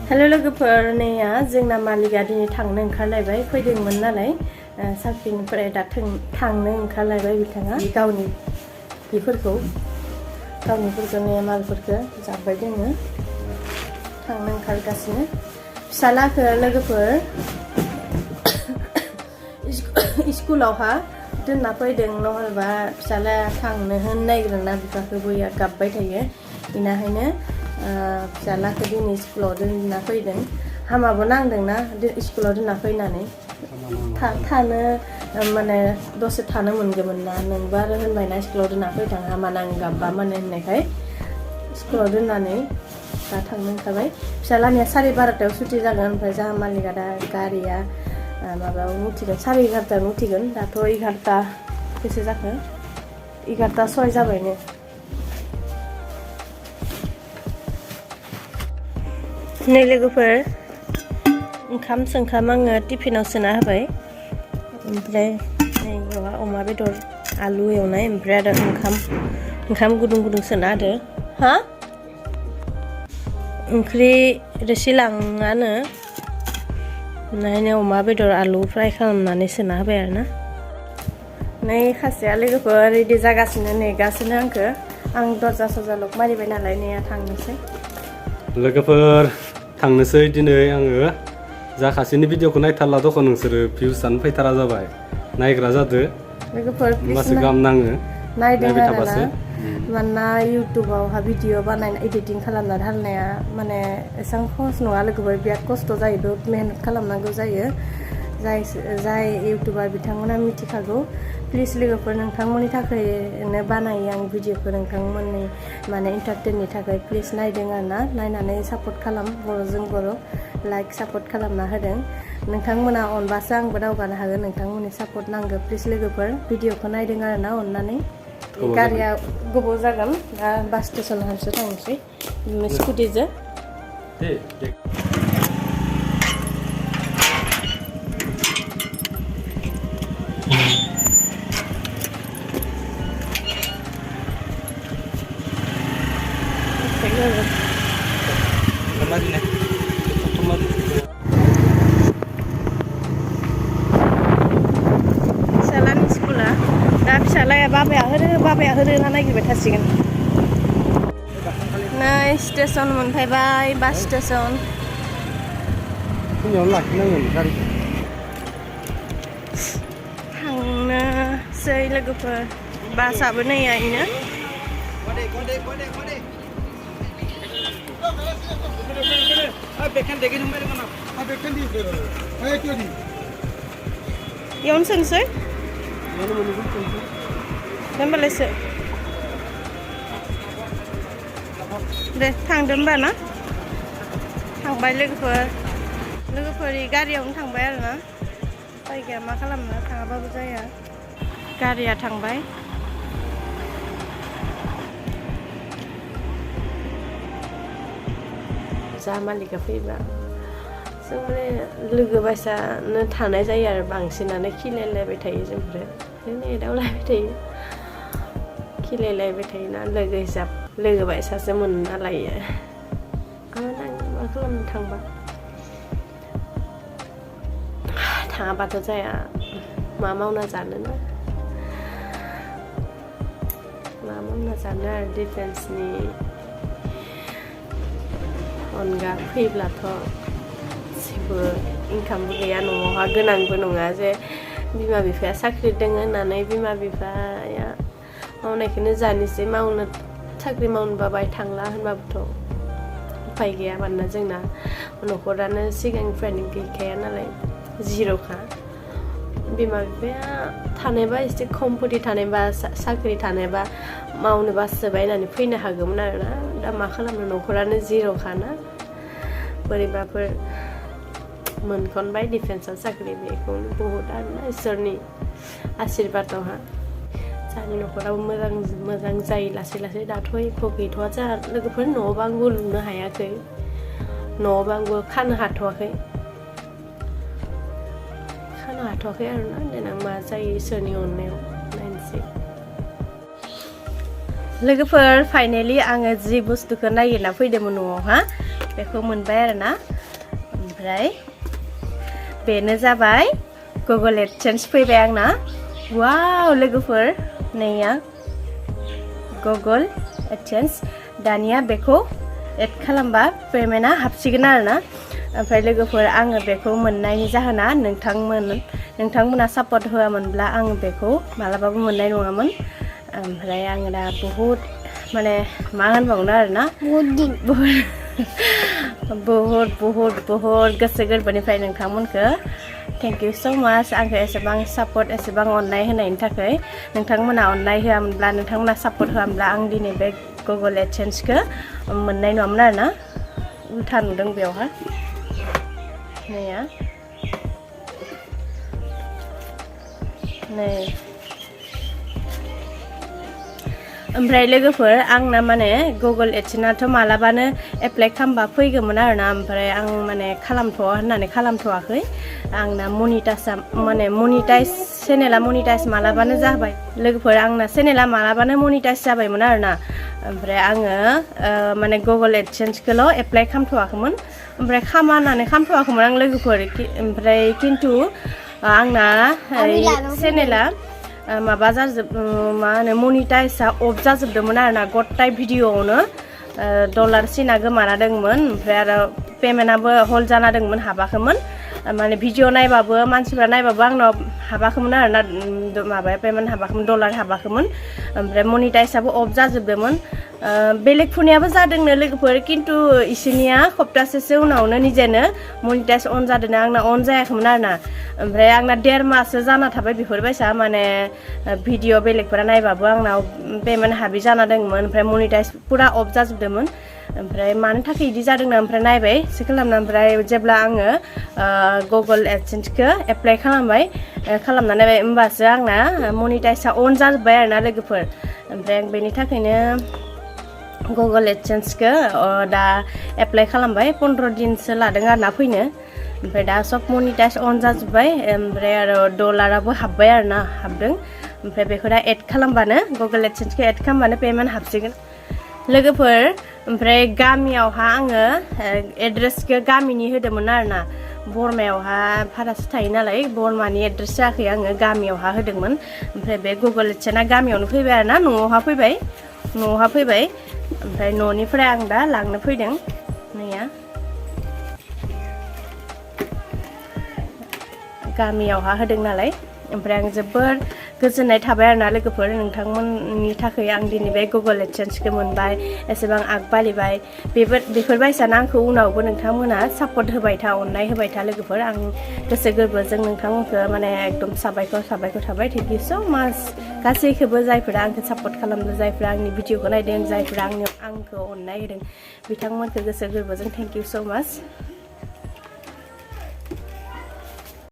hello लोगोफोर नैया जोंना मालिका दिनै थांनो ओंखारलायबाय फैदोंमोन नालाय साख्रिनिफ्राय दा थांनो ओंखारलायबाय बिथाङा गावनि ने मालफोरखौ जाबाय दोङो थांनो ओंखारगासिनो फिसालाखौ लोगोफोर स्कुलावहा दोनना फैदों नहलबा फिसालाया थांनो होनो नागिरना बिफाखौ बया गाबबाय थायो बेनिखायनो फिसालाखौ दिनै स्कुलाव दोनना फैदों हामाबो नांदोंना स्कुलाव दोनना फैनानै थानो माने दसे थानो मोनगौमोन ना नोंबो आरो होनबायना स्कुलाव दोनना फैथां हामा नां गाबबा माने होननायखाय स्कुलाव दोननानै दा थांनो ओंखारबाय फिसालानिया 12:30 सुटि जागोन ओमफ्राय जोंहा मालिका दा गारिया माबायाव उथिगोन 11:30 उथिगोन दाथ' 11:00 बेसे जाखो 11:06 जाबायनो नै लोगोफोर ओंखाम सोंखाम आङो टिफिनाव सोना होबाय ओमफ्राय नै अमा बेदर आलु एवनाय ओमफ्राय आरो ओंखाम गुदुं सोना होदो हा ओंख्रि रोसि लाङानो नायनो अमा बेदर आलु फ्राय खालामनानै सोना होबाय आरो ना नै खासेया लोगोफोर रेडि जागासिनो नेगासिनो आं दरजा सजा लक मारिबाय नालाय नैया थांनोसै लोगोफोर थांनोसै दिनै आङो जाखासेनि भिडिअखौ नायथारला दख' नोंसोरो भिउसानो फैथारा जाबाय नायग्रा जादो लोगोफोर मासे गाहाम नाङो नायदों आरोना मानोना इउटुबावहा भिडिअ बानायना एडिटिं खालामना धालनाया माने एसेबां खहस नङा लोगोफोर बिराद खस्थ' जायो बहुत मेहनत खालामनांगौ जायो जाय इउटुबार बिथांमोना मिथिखागौ प्लिज लोगोफोर नोंथांमोननि थाखायनो बानायो आं भिडिअखौ नोंथांमोननि माने एन्टारटेननि थाखाय प्लिज नायदों आरोना नायनानै सापर्ट खालाम बर'जों बर' लाइक सापर्ट खालामना होदों नोंथांमोना अनबासो आंबो दावगानो हागोन नोंथांमोननि सापर्ट नांगौ प्लिज लोगोफोर भिडिअखौ नायदों आरोना अननानै गारिया गोबाव जागोन दा बास स्टेसनावसो थांनोसै स्कुटिजों फिसालानि स्कुला दा फिसालाया बाबाया होनो होना नागिरबाय थासिगोन नै स्टेसन मोनफैबाय बास स्टेसन थांनोसै लोगोफोर बासाबो नै आइनो इयावनो सोंसै होनबालायसो दे थांदो होनबा ना थांबाय लोगोफोर गारियावनो थांबाय आरोना जायगाया मा खालामनो थाङाबाबो जाया गारिया थांबाय जा मालिका फैबा जों माने लोगो बायसानो थानाय जायो आरो बांसिनानो खिलायलायबाय थायो जोंफोर एदावलायबाय थायो खिलायलायबाय थायोना लोगो हिसाब लोगो बायसासो मोनना लायो मा खालामनो थाङाबाथ' जाया मा मावना जानो आरो डिफेन्सनि अनगा फैब्लाथ' जेबो इनकामबो गैया न'आवहा गोनांबो नङा जे बिमा बिफाया साख्रि दङ होननानै बिमा बिफाया मावनायखौनो जानोसै साख्रि मावनो बाबाय थांला होनबाबोथ' उफाय गैया मानोना जोंना न'खरानो सिगांनिफ्रायनो गैखाया नालाय जिर'खा बिमा बिफाया थानायबा एसे खमफोरनि थानायबा साख्रि थानायबा मावनो बासोबाय होननानै फैनो हागौमोन आरोना दा मा खालामनो न'खरानो जिर'खाना बोरैबाफोर मोनखनबाय डिफेन्सआव साख्रि बेखौनो बहुद आरोना इसोरनि आशीर्बादावहा जोंनि न'खराबो मोजां जायो लासै दाथ' एख' गैथ'आ जोंहा लोगोफोर न' बांबो लुनो हायाखै न' बांबो खानो हाथ'वाखै आरोना देनां मा जायो इसोरनि अननायाव नायनोसै लोगोफोर फाइनाली आङो जि बुस्थुखौ नागिरना फैदोंमोन न'आवहा बेखौ मोनबाय आरोना ओमफ्राय बेनो जाबाय गुगल एडसेन्स फैबाय आंना वाव लोगोफोर नैया गुगल एडसेन्स दानिया बेखौ एड खालामबा पेमेन्टआ हाबसिगोन आरोना ओमफ्राय लोगोफोर आङो बेखौ मोननायनि जाहोना नोंथांमोना सापर्ट होआमोनब्ला आं बेखौ मालाबाबो मोननाय नङामोन ओमफ्राय आङो दा बहुत माने मा होनबावनो आरोना बहुत गोसो गोरबोनिफ्राय नोंथांमोनखौ थेंक इउ स' माच आंखौ एसेबां सापर्ट एसेबां अननाय होनायनि थाखाय नोंथांमोना अननाय होआमोनब्ला नोंथांमोना सापर्ट होआमोनब्ला आं दिनै बे गुगल एडसेन्सखौ मोननाय नङामोन आरोना उल्था नुदों बेयावहा नैया नै ओमफ्राय लोगोफोर आंना माने गुगल एडसेन्सआथ' मालाबानो एप्लाइ खालामबा फैगौमोन आरोना ओमफ्राय आं माने खालामथ'वा होननानै खालामथ'वाखै आंना मनिटाइज चेनेला मनिटाइज मालाबानो जाबाय लोगोफोर आंना चेनेला मालाबानो मनिटाइज जाबायमोन आरोना ओमफ्राय आङो माने गुगल एडसेन्सखौल' एप्लाइ खालामथ'वाखैमोन ओमफ्राय खालामथ'वाखैमोन आं लोगोफोर ओमफ्राय खिन्थु आंना चेनेला माबा मा होनो मनिटाइजआ अफ जाजोबदोंमोन आरोना गथाय भिडिअ'आवनो डलार सिना गोमाना दंमोन ओमफ्राय आरो पेमेन्टआबो हल्ड जाना दंमोन हाबाखैमोन माने भिडिअ नायबाबो मानसिफ्रा नायबाबो आंनाव हाबाखैमोन आरोना माबाया पेमेन्ट हाबाखैमोन डलार हाबाखैमोन ओमफ्राय मनिटाइजआबो अफ जाजोबदोंमोन बेलेगफोरनियाबो जादोंनो लोगोफोर खिन्थु इसोरनिया सप्तासेसो उनावनो निजेनो मनिटाइज अन जादोंनो आंना अन जायाखैमोन आरोना ओमफ्राय आंना 1.5 माससो जाना थाबाय बेफोरबायसा माने भिडिअ बेलेगफोरा नायबाबो आंनाव पेमेन्ट हाबि जाना दंमोन ओमफ्राय मनिटाइज पुरा अफ जाजोबदोंमोन ओमफ्राय मानो थाखाय बिदि जादोंनो ओमफ्राय नायबाय एसे खालामना ओमफ्राय जेब्ला आङो गुगल एडसेन्सखौ एप्लाइ खालामना नायबाय होमबासो आंना मनिटाइजआ अन जाजोब्बाय आरोना लोगोफोर ओमफ्राय आं बेनि थाखायनो गुगल एडसेन्सखौ दा एप्लाइ खालामबाय 15 दिनसो लादों आरोना फैनो ओमफ्राय दा सब मनिटाइज अन जाजोब्बाय ओमफ्राय आरो डलाराबो हाबबाय आरोना हाबदों ओमफ्राय बेखौ दा एड खालामबानो गुगल एडसेन्सखौ एड खालामबानो पेमेन्ट हाबसिगोन लोगोफोर ओमफ्राय गामियावहा आङो एड्रेसखौ गामिनि होदोंमोन आरोना बरमायावहा भारासो थायो नालाय बरमानि एड्रेस जायाखै आङो गामियावहा होदोंमोन ओमफ्राय बे गुगल एडसेन्सआ गामियावनो फैबाय आरोना न'आवहा फैबाय ओमफ्राय न'निफ्राय आं दा लांनो फैदों नैया गामियावहा होदों नालाय ओमफ्राय आं जोबोर गोजोननाय थाबाय आरोना लोगोफोर नोंथांमोननि थाखाय आं दिनै बे गुगल एडसेन्सखौ मोनबाय एसेबां आगबालिबाय बेफोरबायसानो आंखौ उनावबो नोंथांमोना सापर्ट होबाय था अननाय होबाय था लोगोफोर आं गोसो गोरबोजों नोंथांमोनखौ माने एकदम साबायखर थाबाय थेंक इउ स' माच गासैखौबो जायफोरा आंखौ सापर्ट खालामदों जायफोरा आंनि भिडिअखौ नायदों जायफोरा आंखौ अननाय होदों बिथांमोनखौ गोसो गोरबोजों थेंक इउ स' माच